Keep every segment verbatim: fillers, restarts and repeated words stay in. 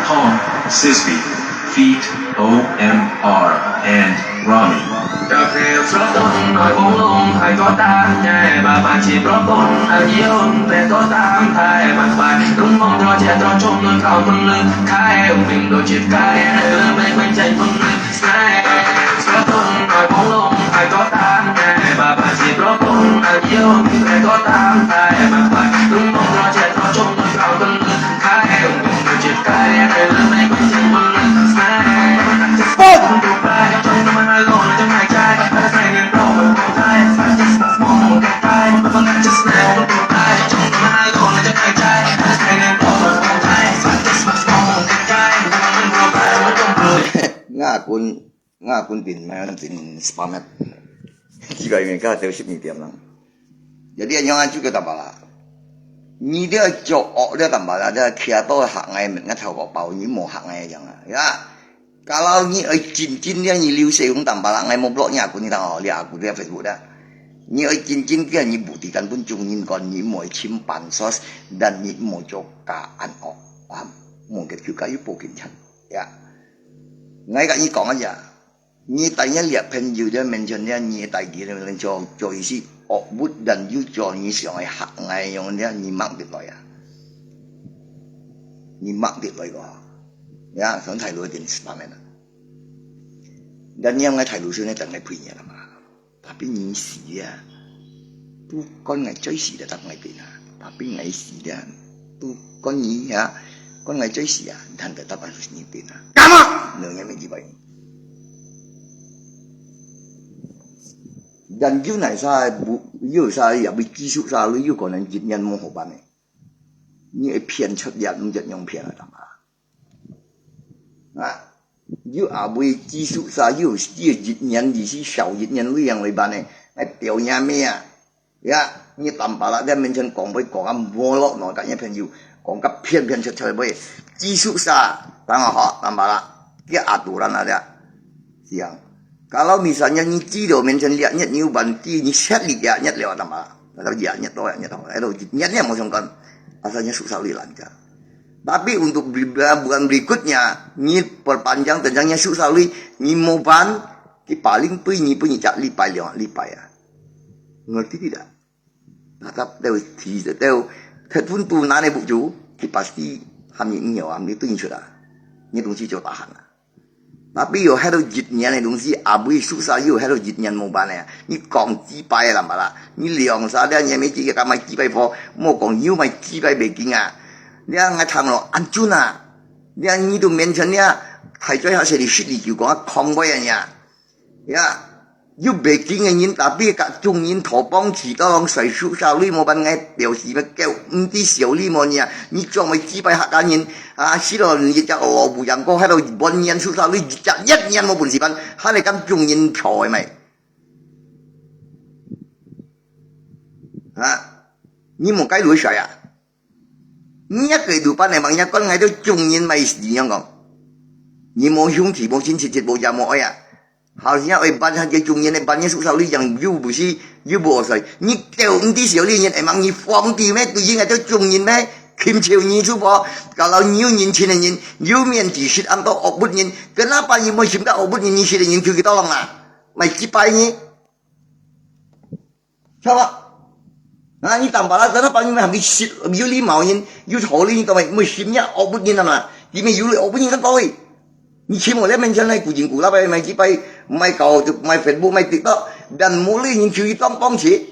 Home, Sisby, feat. O M R and Rami. Nga kun, nga kun din, mayon din spamet. Tiba ini ka teu sip ni tiam lang. Jadi anyong ancu ke tambala. Ni dia cok ok dia tambala dia kia to hak ngai met ngat hau ko pau ni mo hak ngai yang ya. Kalau ni ai cincin dia ni liu se hung tambala ngai mo blok ni aku ni tang ho lia aku dia Facebook dia. Ni ai cincin dia ni buktikan pun cung ni kon ni mo cim pansos dan ni mo cok ka an ok. Paham? Mo ke juga yu pokin chan. Ya. Ngai ka ni kong aja. Ni tai ni liak pen yu dia mention dia ni tai gi dia mention cok isi ok but dan yu cok ni siang ai hak ngai yong dia ni mang dit loi ya. Ni mak dit loi ko. Ya, son thai lu din spamen. Dan yang ngai thai lu sun ne tang ngai pui ni la ma. Tapi ni si ya. Tu kon ngai choi si da tap ngai pin na. Tapi ngai si da. Tu kon ni ya. Kon ngai choi si ya. Dan da tap harus ni pin na. Kama. No nya me di bai. Dan yu nai sa bu yu sa ya bi ki su sa lu yu ko nan jit nyan mo ho ban ne. 你會騙出人，毋知仰騙啊，當啊。啊，又也會技術啥，又係一年，又係少一年，你樣來辦呢？哎，表演咩啊？呀，你當巴拉在面前講，會講啊，無落來，甲你朋友講甲騙騙出出來，技術啥？當啊好，當巴拉，叫阿杜蘭啊，這樣。 Siang. Kalau misalnya ni ci do mention liak nyet ni uban ci ni set li liak nyet lewat nama. Kalau liak nyet to liak nyet to. Aduh, nyet ni mau songkan. Asalnya susah li lancar. Tapi untuk beri-, bulan berikutnya, ni perpanjang tentangnya susah li, ni mau ban, ki paling pui ni pui ni cak lipai lewat lipai ya. Ngerti tidak? Tatap teu ti teu. Tet pun tu nane bukju, ki pasti ham ni nyo, ham ni tu ni sudah. Ni 東西就 tahan lah. Tapi 有 hal 到一年个東西，阿尾 susah 有 hal 到一年無辦个，你講幾擺个人吧啦，你兩三年也沒幾个，敢買幾擺貨，莫講有買幾擺袂緊啊。你看𠊎聽落安準啊，你看你都面前你啊，大嘴下勢你實力就講啊，空位啊你啊，呀。有背景个人，tapi甲眾人討幫持，到人使宿舍鐳無辦，𠊎表示咩？狗毋知小鐳無你啊！你做麼个擊敗客家人啊？死咯，你隻老母羊哥，還到半年宿舍鐳，一隻一年無本事辦，還來敢眾人討个咩？啊？你無該鐳使啊？ 你个度班个，人家講𠊎兜眾人毋係恁樣講。你無兄弟，無親戚，無家，無愛啊。好像愛辦下个眾人个辦个宿舍鐳樣，又毋係，又無愛。你狗毋知小鐳人，會望你皇帝咩？對應𠊎兜眾人咩？請求你主婆，kalau你有人情个人，有面子識恁多惡物人，kenapa你無尋个惡物人，你識个人求佢多人啦？毋係擊敗你。 Sawa. Nah,你tambah lah, kenapa你habis shit, you lima人, you holi ni tamai, mo shimnya, obut ni nama. Di me you obut ni kan tahu. Ni chimo le mention lai kucing kula pai, mai jipai, mai kau, mai Facebook, mai TikTok, dan mulai ni curi tong tong si.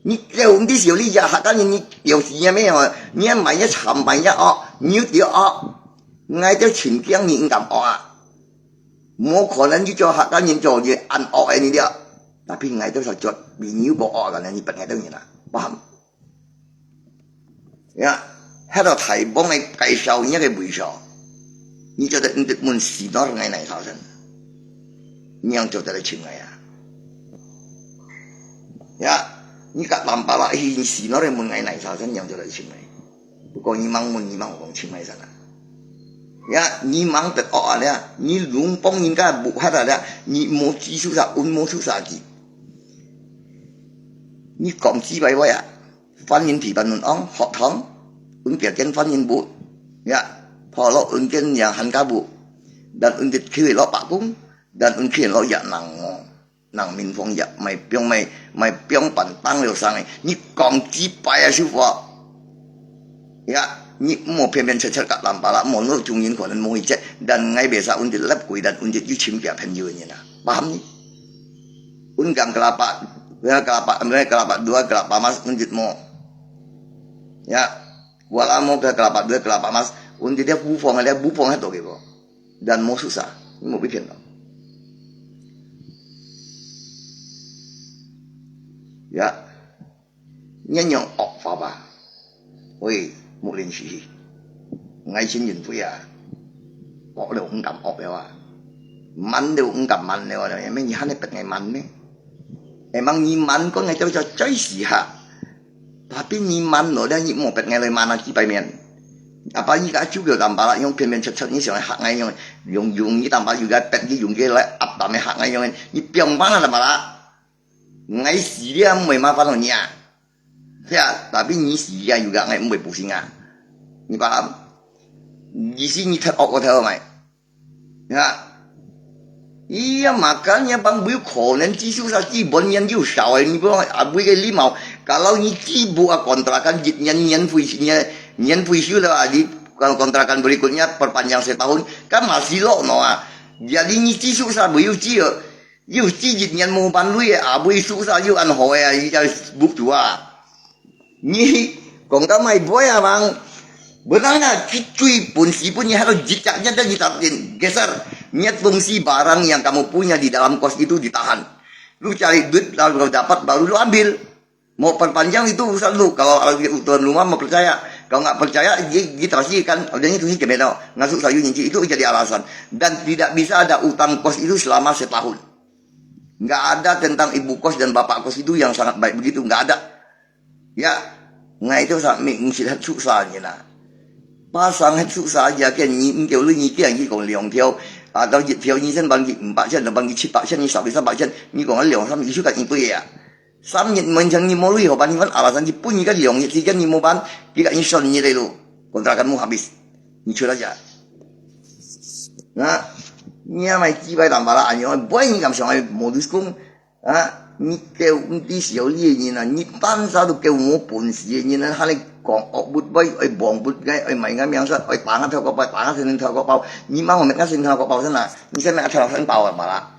Ni kêu đi siêu lý ya, hak kan ni, ni kêu si ya me, ni mai ya cham mai ya, oh, ni dia, oh. Ngai dia chim kiang ni ngam, oh, ah. 無可能你做客家人做你恁惡个你了。Tapi𠊎兜實在比你無惡个，你逼𠊎兜人啊，paham？呀，迄個大幫个介紹你个位所，你做得你問Sinor ngai nai thousand，你樣做得來請𠊎啊？呀，你甲Tampalak去Sinor問ngai nai thousand，你樣做得來請𠊎？ 不過你吂問，你吂講清楚先啊。呀，你吂得惡啊了，你攏幫人家無法啊了，你無技術啥，恩無出啥去。你講幾百位啊，番人地板恩安，學堂，恩別間番人無，呀，跑落恩間也還加無，但恩得去落白宮，但恩去落也難哦。 人民防疫，莫放莫，莫放板凳了生个，你講幾擺啊，師傅啊？呀，你莫偏偏切切甲Tampalak，莫弄中人可能無一隻，但𠊎袂使，阮就立鬼，但阮就有親戚朋友个人啊，paham你？阮敢Kelapa，呀，Kelapa，毋係Kelapa Dua，Kelapa Mas，阮就莫。呀，Kuala Mo个Kelapa Dua，Kelapa Mas，阮就在Bufong，在Bufong遐多个無？ Dan mo susah，你莫被騙了。呀，你樣惡法吧？喂，木林西，愛心人會啊，惡了毋敢惡了啊，慢了毋敢慢了啊，咩你還得逼𠊎慢咩？Emang你慢，講个叫做最時下。 Tapi你慢落了，你莫逼𠊎來慢啊，幾擺面。Apa你个就叫Tampalak，用片片切切，你想嚇𠊎用，用，用你Tampalak，有个逼你用个來壓打咩嚇𠊎用，你不用慢啊，Tampalak。𠊎死了，毋會麻煩到你啊。係啊，tapi你死了，有个𠊎毋會不幸啊。你paham？意思你忒惡，我忒好買。 Ya. Iya, makanya bang bui konen Jisu sa ci bon yan yu sao ni bang abui ke limau. Kalau ni ci bu a kontrakan jit nyan nyan fui nyan nyan fui siu lah di kontrakan berikutnya perpanjang setahun kan masih lo no ah. Jadi ni Jisu sa bu yu ci yu ci jit nyan mo ban lui abui su sa yu an hoi ah yu buk tua. 你講到買杯啊，人，本來啊，佢最本事本你還有一隻，一隻你tak geser，你東西barang yang kamu punya di dalam kos itu ditahan. Lu cari duit lalu kau dapat baru lu ambil. Mau perpanjang itu urusan lu. Kalau ada tuan rumah mau percaya, kalau nggak percaya, dia, dia tersikan, adanya tuh si kemeno, ngasuh sayu nyinci itu jadi alasan. Dan tidak bisa ada utang kos itu selama setahun. Nggak ada tentang ibu kos dan bapak kos itu yang sangat baik begitu, nggak ada. Ya, ngai itu sa mi ngsit hat susah ni na. Pasang hat susah aja kan ni, engkau lu ni kian ni kong liang tiau, atau jit tiau ni sen bang ki empat sen, bang ki cipat sen, ni sabi sapat sen, ni kong liang sam isu kat ni pui ya. Sam ni mencang ni molui ho ban ni kan alasan ni pun ni kan liang ni tiga ni mo ban, kita ni son ni lelu. Kontrakanmu habis. Ni curah aja. Nah, ni amai kibai tambah lah anyo, boy ni kam siang ai modus kung. Ha, 你狗毋知小利个人啊，你單儕都狗無本事个人啊，還來講惡物，愛，愛亡物，愛，愛賣𠊎命煞，愛打𠊎頭殼包，打𠊎身頭殼包，你莫講𠊎身頭殼包先啊，你先愛頭殼先包啊嘛啦。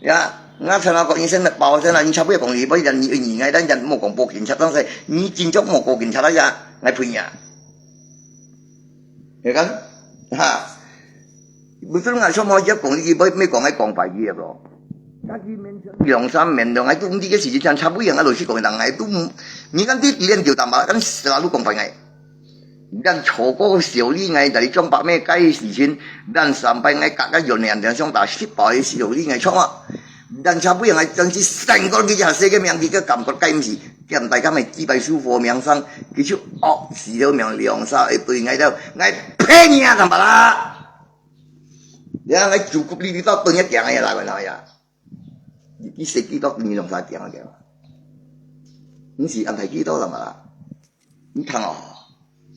呀，𠊎頭殼你先包先啊，你差不多講你，不然你，你，你，你莫講報警察，但是你真正莫報警察啦呀，𠊎呸你啊。你看，哈，不是𠊎說麼，要講你，不，沒講，愛講白一點咯。家己面前。兩三面都，𠊎都毋知个時節，像差不多，𠊎老實講，人𠊎都毋，你看這連條大馬，跟死啦，都講法𠊎。你看超過小李𠊎，在張伯咩該時間，咱三擺𠊎，甲个有兩條相打，十擺小李𠊎創啊。咱差不多，𠊎真是三個月下世个名，佢个感覺該毋是，兼大家咪幾擺舒服名聲，佢就惡死了名，兩三一對𠊎都，𠊎呸你啊，大馬啦！你看𠊎祖國裡裡到等一點个啦，我哪呀？ 你，你識幾多你兩三點个？你是安排幾多人啊？你聽哦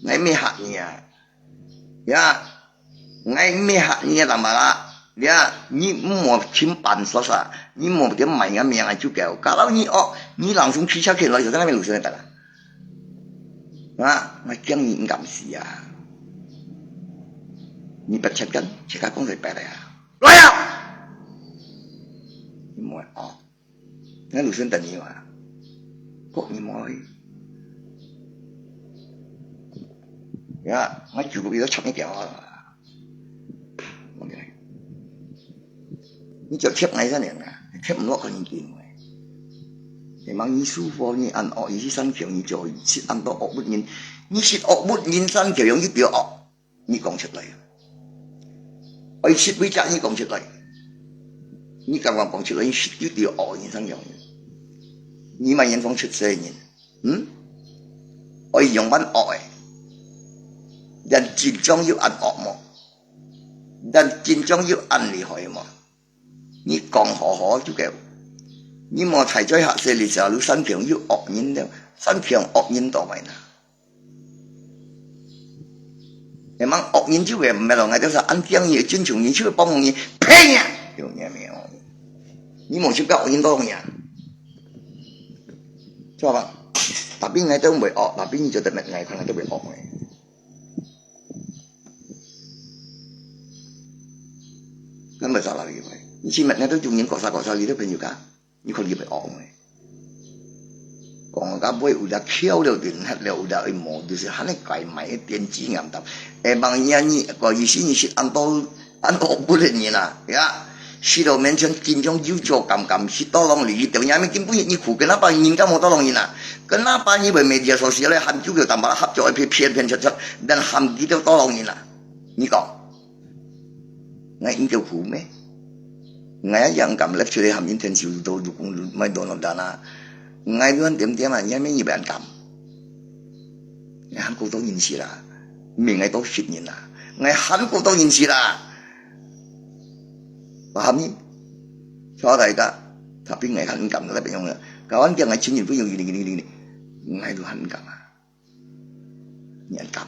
，𠊎毋係嚇你啊，呀，𠊎毋係嚇你啊，人嘛啦，呀，你毋好尋辦法啊，你莫點賣个命啊，就夠。Kalau你哦，你langsung去check來，就在那邊路上等啊。啊，𠊎驚你毋敢死啊！你不check kan，check講就白了啊！ 來啊！你莫哦，那女生等你嘛，講你莫去。呀，我就不要插你電話了。OK，你就貼𠊎一下啊，貼毋落去你見我。你忙你舒服，你安惡，你去山橋，你就去安到惡物人，你去惡物人山橋，用一條惡。 你講出來。愛出位隻你講出來。你敢敢講出來，你實際就惡人生樣。你嘛遠方出世个人，嗯？愛樣般惡个，人真正有恁惡無？人真正有恁厲害無？你講好好就夠。你莫太在下世裡時候，山強有惡人了，山強惡人到位啦。 你們惡人就會毋係咯，𠊎兜係恁驚你，尊重你，就會幫你，呸呀！有你沒有？你無就甲惡人當呀，知道吧？Tapi𠊎兜毋會惡，tapi你做得搣𠊎，可能都會惡个。根本找到一回，你去搣𠊎兜中人，搞啥搞啥，你兜朋友家。 你看你會惡咩？講到尾有兜翹了，斷忒了，有兜會無，就是恁呢該買个電子眼罩。會望人你，个意思你是恁多，恁多不能人啊，呀！死到面前，真正有做敢敢，是tolong你，一條人命根本你苦，跟那把人家無tolong人啊，跟那把你會media sosial來喊救救，但把他合作一片片片出出，但喊佢兜tolong人啊，你講？ 𠊎應該苦咩？𠊎也毋敢立出來喊因天收到，就講莫donor darah。𠊎亂點點啊，也免一萬敢。𠊎喊過多人死啦，毋係𠊎多識人啦，𠊎喊過多人死啦。我喊你，所以大家，tapi𠊎喊毋敢，那邊用了。Kawan，叫𠊎親人不用，你你你你，𠊎都喊毋敢啊。你敢？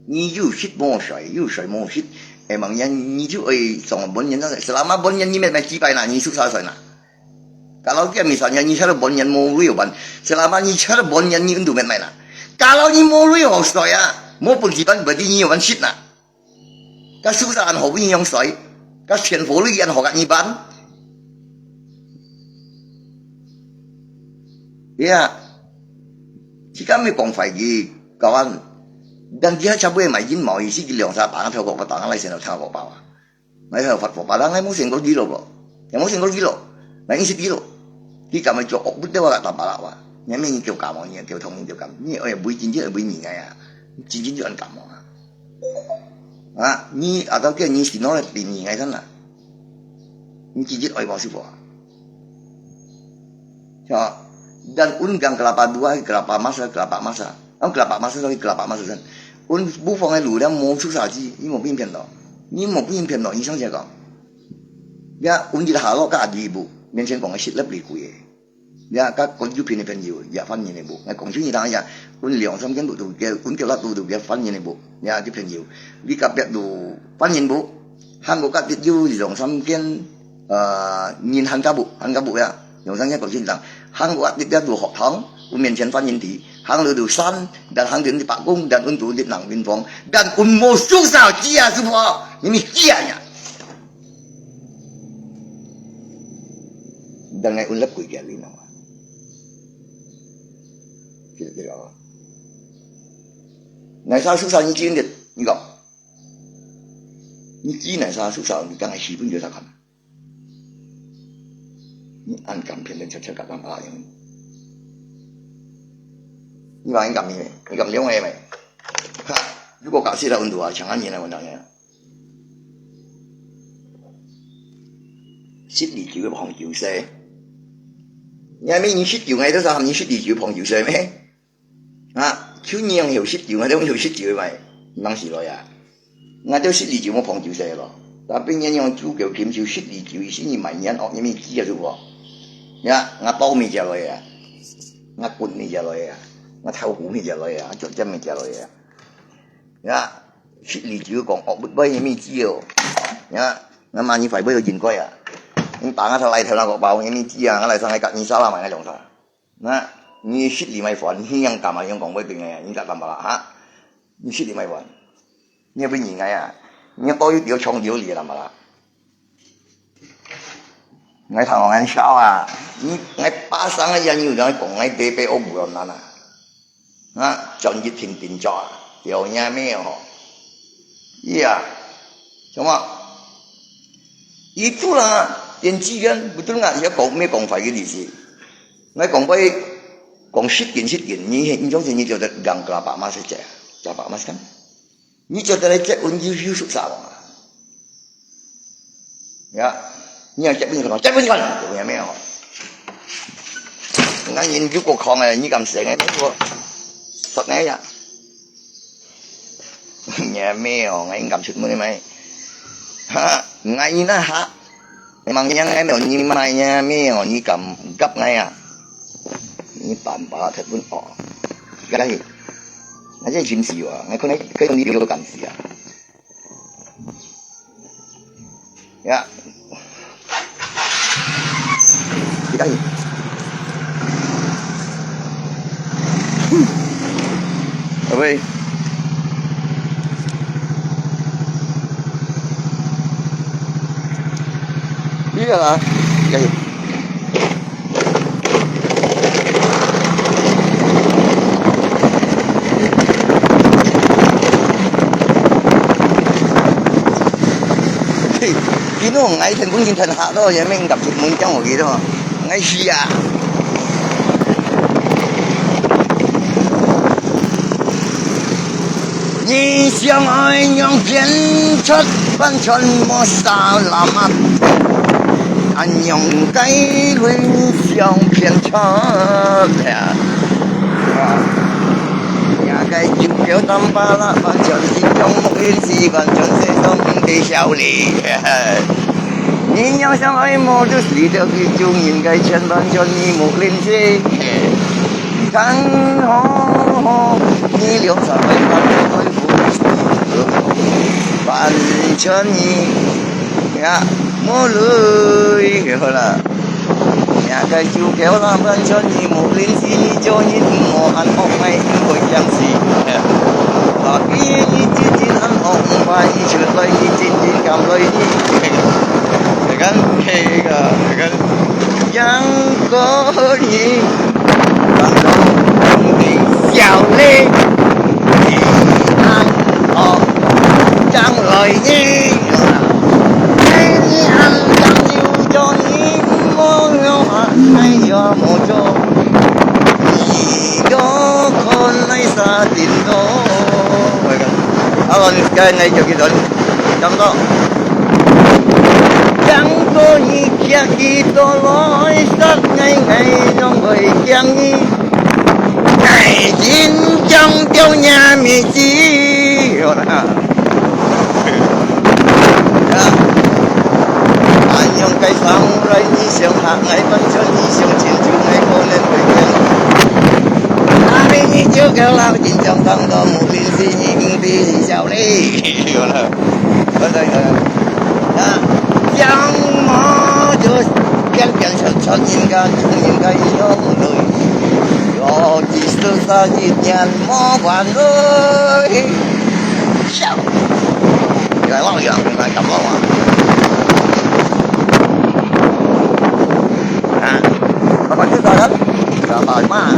你有食無睡，有睡無食，會望人，你就會像本人那，selama本人你乜乜幾擺啦，你出啥水啦？Kalau dia misalnya你吃了本人無real ban，selama你吃了本人你運動乜乜啦。Kalau你無real水啊，無本事ban，berarti你有辦食啦。該出啥人好不用水，該全部都人好个一般。 呀，自家毋係講壞佢，kawan，但佢還差不多買緊毛，意思佢兩三百，透過百，當然來先有透過百啊。買透發過百，但係無先過幾多咯，也無先過幾多，買一十幾多，佢敢會做惡不得啊，打巴拉哇，你明明叫感冒，你叫痛，你叫感冒，你愛會真正會你个啊，真正就按感冒啊。啊，你啊，到今你是拿來比你个真啊，你真正愛無舒服啊？ Ya, dan un gang kelapa dua, kelapa masa, kelapa masa. Ang kelapa masa lagi kelapa masa san. Un bufang ai lu dia mo su sa ji, ni mo pin pian lo. Ni mo pin pian lo, insang siya kong. Ya, un di halo ka di bu, mention kong ai sit lep li kui. Ya, ka kon ju pin pian yu, ya fan ni bu. Ngai kong ju ni tang ya, un liang sam ken du du ge, un ke la du du ge fan ni bu. Ya, ju pian yu. Di ka pet du fan ni bu. Hang ko ka tit yu liang sam ken, uh, ngin han ka bu, han ka bu ya. Liang sam ken kong ju ni tang. Hang ko ka tit ya du hok thang, un mention fan ni ti. Hang lu du san, dan hang din di pak kung, dan un du di nang bin fong, dan un mo su sa ji ya su po. Ni mi ji ya ya. Dan ngai un lep kui ge li nang. Kira-kira. Nai sa su sa ni jin det, ni ko. Ni ji nai sa su sa ni kang ai shi pun jo sa kan. 你恁敢騙人，恰恰甲人啊！你話你敢咩？你敢了解咩？哈！如果假設啦，溫度啊，像恁樣來問人啊，十二酒个碰九歲，你還沒你十九，哎，多少你十二酒碰九歲咩？ 啊，就你用有十九，𠊎都用有十九个嘛，毋通死來啊！𠊎都十二酒無碰九歲咯。Tapi你用九九金就十二酒，意思你買年哦，你咪知啊，是無？呀，𠊎包物件來啊，𠊎滾物件來啊，𠊎豆腐物件來啊，逐隻物件來啊。呀，十二酒講哦，不買你咪知哦。呀，𠊎買你快買有應該啊。你打𠊎頭來頭那個包，你咪知啊，𠊎來上來甲你沙拉買那種啥。 那你食你買飯，你樣幹嘛？你講會變个，你咋辦法啦？哈？你食你買飯，你要不你愛啊？你要包一條長條嚟啦嘛啦？𠊎同人笑啊！你，𠊎巴生个人有人講，𠊎得被我無人啊！啊，轉一天定著啊，有影咩吼？呀，什麼？Itulah，電子煙，betul nggak？你要講咩講法个意思？ 𠊎講過，講實情實情，你，你總是你就得講kelapa emas saja，kelapa emas kan？你就得來接吻，有，有熟啥嘛？呀，你要接吻，接吻看，有影咩吼？那人如果講个，你敢信个？你說，說个呀？ 你咩哦，𠊎應該出門个咩？哈，𠊎應該哈，memang yang哎，你買呀咩哦，你敢夾𠊎啊？你辦法出門哦，該，𠊎真心死啊！𠊎可能，可能你有感死啊。 呀。你看你。喂。你干嘛？加油。 嘿，今日𠊎天本身天黑咯，也免踏出門，將我去咯，𠊎死啊！ 你想愛仰騙出，完全無salamat，恁樣个人想騙出呀！這个酒窖當巴拉，完全是用無人知，完全係用地笑哩。你若想愛無就死掉，就應該千萬叫你無人知。 看好，你兩三百萬个財富，完全你，呀，無鐳，好啦。這个酒窖啦，完全你無人知，你做人毋好恁惡，𠊎毋會驚死。Tapi你真真恁惡，毋怕你出來，你真真敢來，你，你看，這个，這个。 楊过你，当中你笑咧，你安好将来呢？你安当有做你莫了啊，哎呀，莫做，你要看来啥顶多。啊，你该你就去做，差不多。 Yang ko ni kiak ki to loi sat ngai ngai dong oi kiang ni. Ngai jin jong piao nya mi ji. Yo na. Ya. An yong kai sang rai ni siang ha ngai pan chon ni siang chin chu ngai ko nen oi kiang. Nami ni jiu kiao lau jin jong tang do mu lin si ni ng di siao li. Yo na. 啊，像毛就变变成成人家，成人家一样的，要几十三十年没完了。笑，来望一望，来感冒啊。啊，老板，这咋了？咋办嘛？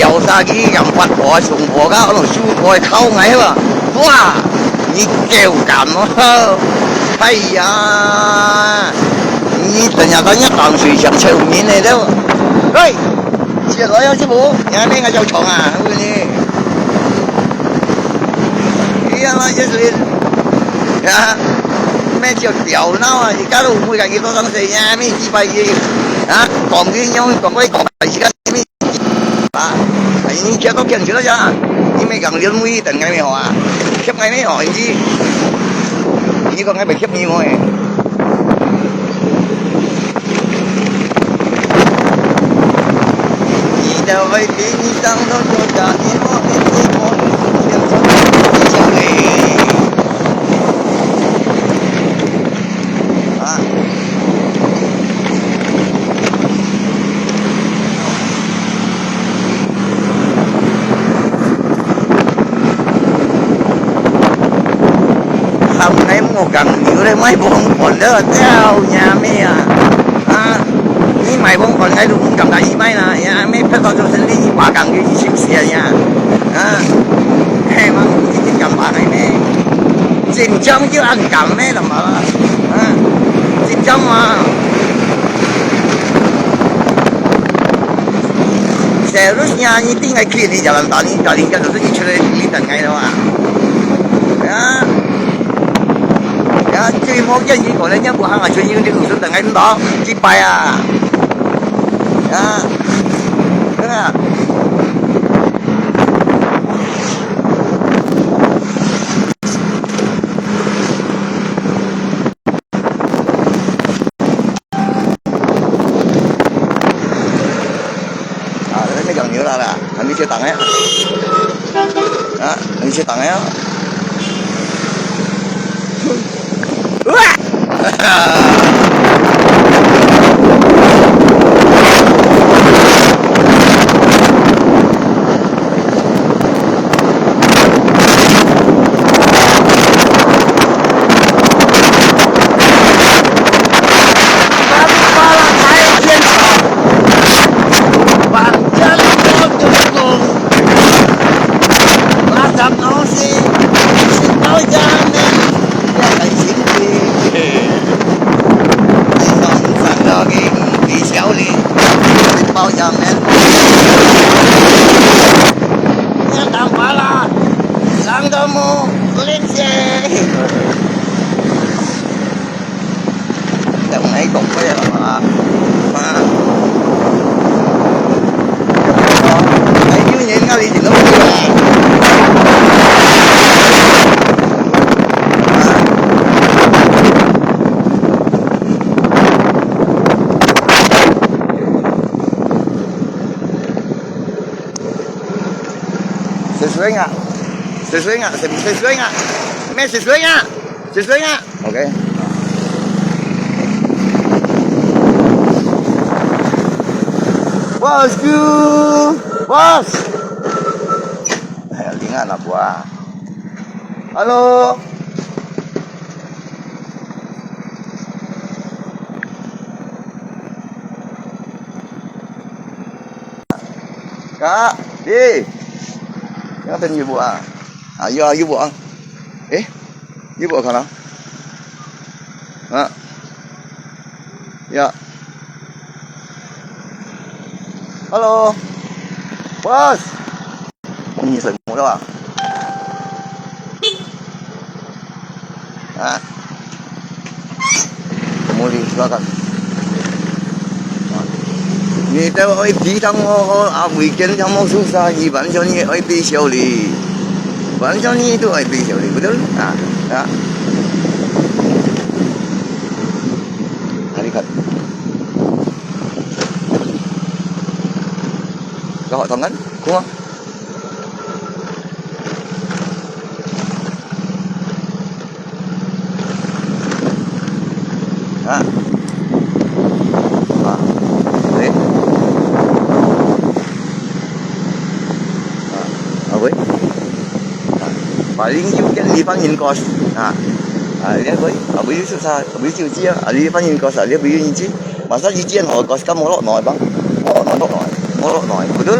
掉下去，咁發火，上火个，哦，手火烤𠊎哇！哇！你夠敢哦！哎呀！你等下到你當水想臭面个了。喂！接來啊，師傅，你還沒𠊎叫蟲啊？我問你。哎呀，那就是啊，咩叫屌鬧啊？你搞到我每个月都當水呀，咩幾百億啊？講个樣，講个講，自家咩 啊，你叫到強求了呀，你没讲连尾等𠊎没有啊？贴𠊎没有，你，你讲𠊎没贴你么？你的未必你长得就像你我的寂寞，你是天生的气象嘞。啊。 喊𠊎莫讲，有咧卖帮饭了，操你妈啊！啊，你卖帮饭，𠊎都毋敢甲你卖啦，呀，咩拍到做生理，你话讲个，你信死啊呀！啊，嘿，嘛，你敢话个咩？真正就恁敢咩，怎么了？啊，真正嘛。 Seharusnya你定个去你jalan tol，你jalan kan，就是你出来你等个了啊。Ya，ya，最莫建议过来，你不行啊，就因为你路上等个唔到，几百啊。Ya，对啊。 啊，那个养牛了啦，还没去打呀。啊，还没去打呀。哇！ Sesuai ngak? Sesuai ngak? Sesuai ngak? Meh sesuai ngak? Sesuai ngak? Oke. Bosku, bos. Lingan apa? Halo. Kak, di. Yang tadi ibu ah. Ah, ya, ibu ah. Eh? Ibu kan ah? Ha? Ya. Halo. Bos. Ini semua dah. Ha? Semua di belakang. Ni tahu oi pi tang ho ho, ah, weekend tang ho susah ni, bang siau ni oi pi siau li. Bang siau ni tu oi pi siau li, betul? Ha, ha. Hari kat. Kau hot kan? Kuma? Ha. Ha. Eh. Ha. Apa? Ha. Paling juga ni pangin kos. Ha. Ha, dia apa? Apa itu susah? Apa itu uji ya? Ada pangin kos, ada apa itu uji? Masa ujian ho kos kan molok noi bang. Molok noi, molok noi. Molok noi. Betul?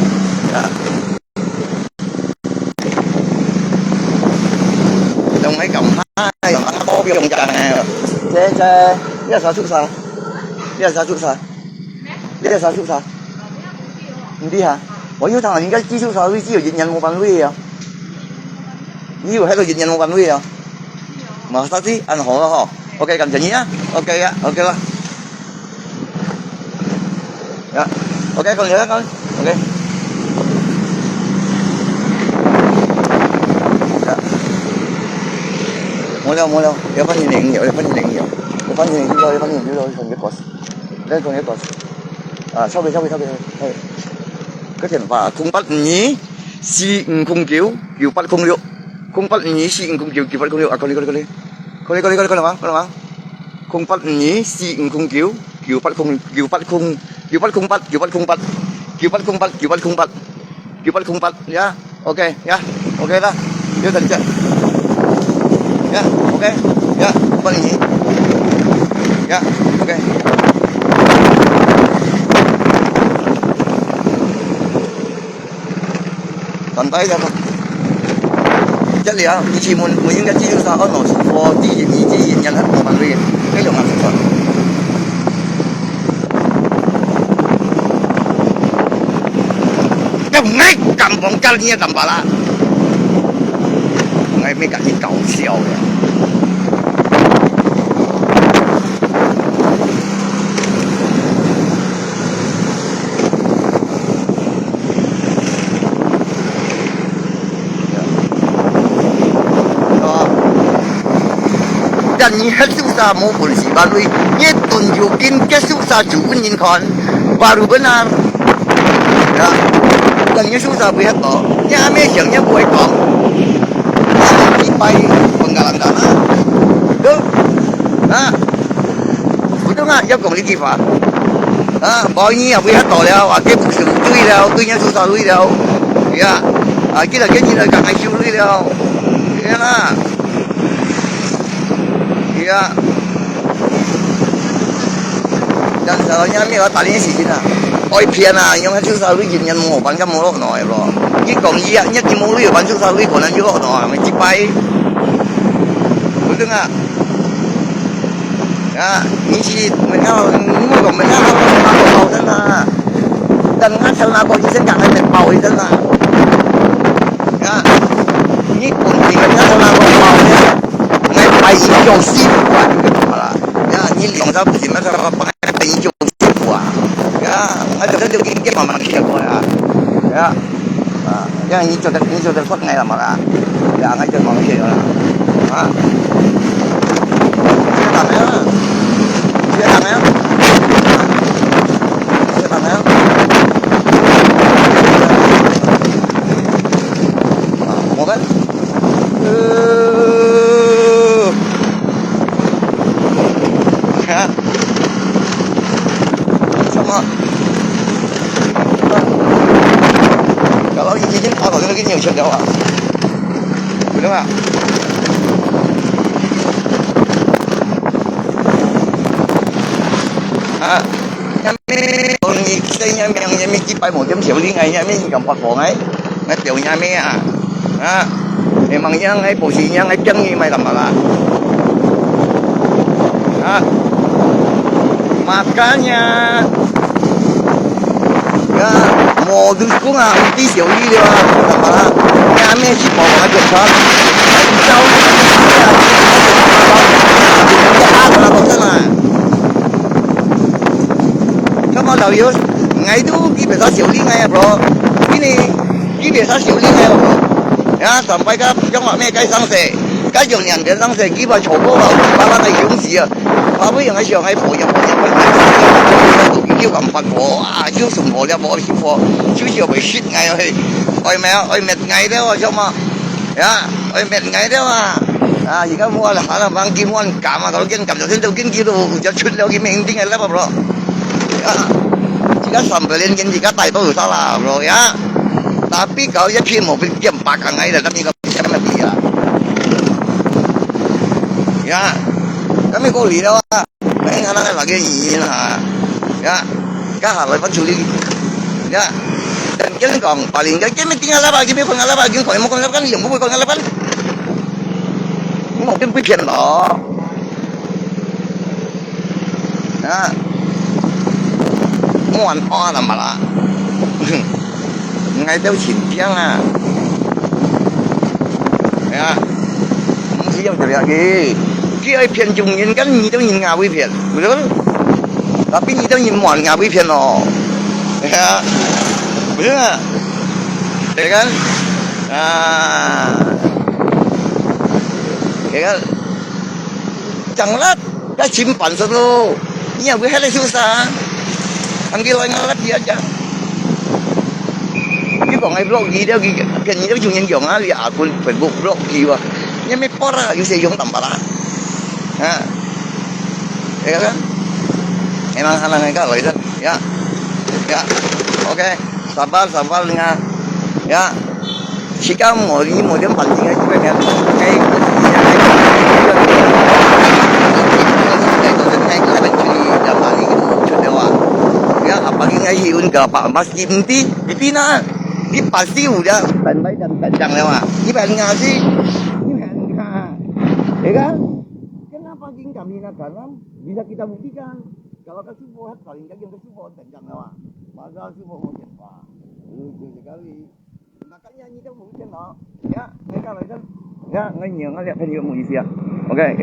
啊。用个咁快，用个好用个。这这，你啥做啥？你啥做啥？你啥做啥？唔知哈？我有听人家技术啥位，只有一年冇办位啊。你有迄个一年冇办位啊？马上去，安好了哈。OK，感谢你啊。OK 啊，OK 了。 呀，OK，讲你啦，讲，OK。呀，没了，没了，要放你领有，要放你领有，要放你领有，要放你领有，要放你过去，要放你过去。啊，超过，超过，超过，超过。个电话，空八五二四五空九九八空六，空八五二四五空九九八空六，啊，过来，过来，过来。 过来，过来，过来，过来，过来，空八五二四五空九九八空九八空九八空八九八空八九八空八九八空八九八空八，呀，OK，呀，OK啦，有等着，呀，OK，呀，八五二，呀，OK。 等待一下吧。这里啊，你去问，问应该技术啥，二楼是说第一，你第一，让他帮忙的，这种啊，是吧？要我敢帮干你也敢巴啦？我也没敢去搞笑的。 Kan ni hét suk sa mo pun si balui, ni tun yu kin ke suk sa ju un yin kon, baru benar. Ya, kan ni suk sa bui hét to, ni ame siang ni bui kong. Ni pai penggalan dana. Tuh, ha. Betul ngak, ya kong ni kifa. Ha, bawa ni ya bui hét to liao, ake buk sung tui liao, tui ni suk sa lui liao. Ya, ake la ke ni la kang ai siu lui liao. Ya na. 呀，人生人也没有打脸事情啊。爱骗啊，用个就是为人家模板个摩洛喏，係不？你讲伊啊，你个摩洛有板就稍微可能就落喏，没几百，不对啊。啊，你去，你莫講，人家頭那个包一聲啊，等下頭那个一聲，趕快再包一聲啊。啊，你本地人家頭那个包一聲，你擺一種師傅啊，就好了。啊，你兩隻不行，那个擺一種師傅啊。啊，我這就給你慢慢學過啊。啊。 啊，恁樣你做得，你做得發呆了嘛啦？呀，𠊎就講起了啦。啊？別打了，別打了，別打了。啊，我們，呃，啊，什麼？ Kalau izin apa kau kena kena macam jawab. Betul tak? Ha? Yang ni, orang ni, kita yang, yang, yang ni kipai mau jam siapa ni, ngai, yang ni gambar kau ngai. Ngai tiap yang ni ah. Ha? Memang yang ngai posisi yang ngai tiang ni mai gambar lah. Ha? Makanya 呀，無就講啊，毋知小李了啊，幹嘛啦？你還沒去跑啊，就跑。你知道嗎？你知道嗎？幹嘛老友？𠊎都基本上小李𠊎啊，bro。你呢？基本上小李𠊎啊，bro。呀，上擺个，像我咩个上勢，該有兩年上勢，基本上坐過了，八萬个勇士啊。 Apa yang saya hai po yang po yang po. Kêu bằng bạc bro à, kêu sùng bro ya bro, kêu bro, kêu kêu phải shit ngai rồi. Ôi mẹ, ôi mệt ngai đó, sao mà. Ya, ôi mệt ngai đó à. À, 而家 mua là hả là bằng kim mua cam mà, kalau kim cam cho thêm đâu kim kêu đâu, cho chút đâu kim mình tinggal apa bro. Ya, 而家三百零斤，而家帶到有啥啦 bro ya. Tapi kalau 一片冇變百个ngai了，那邊个什麼地啊？Ya, kami kau lihat ah. Mai ngana lagi ni ha. Ya. Ka ha lai pan chuli. Ya. Dan kau kong paling ka kami tinggal apa, kami kong apa, kami kong mau kong apa kan, yang mau kong apa kan. Mau kami pian lo. Ya. Muan o na mala. Ngai tao chin piang ah. Ya. Mesti yang terjadi. Ki ai pian jung yin kan ni tao yin ngah wei pian. Betul? Tapi ni tao yin muan ngah wei pian lo. Ya. Betul tak? Ya kan? Ah. Ya kan? Jangan lah. Ka chim pan sa lo. Ni ya, wei hai lai susah. Ang ki lai ngalap dia aja. Ni kong ai block ki dia ki, kan ni tu jung yang jong ah, li akun Facebook block ki wa. Ni me por ah, yu se yong tam para. Ha. Ya kan? Emang anak ngai ka lai sa. Ya. Ya. Okay. Sabar, sabar nga. Ya. Sikam mo, ni mo dem panting ai, kuwe nga. Ngai, ngai, ngai, ngai, ngai, ngai, apa ni ngai hiun ka pa, mas kimti, di pina, di pasti udah, standby dan kencang lewat. Di pasti, di pasti. Ya kan? Kenapa ging kami nak kalam? Bisa kita buktikan. Kalau ka subuh, paling ka yung ka subuh, kencang lewat. Masa subuh mo pa. Lucu sekali. Makanya ni tu mungkin lo. Ya, mereka lah kan. Ya, ngai ni ngai lihat kan dia mungkin sia. Okay.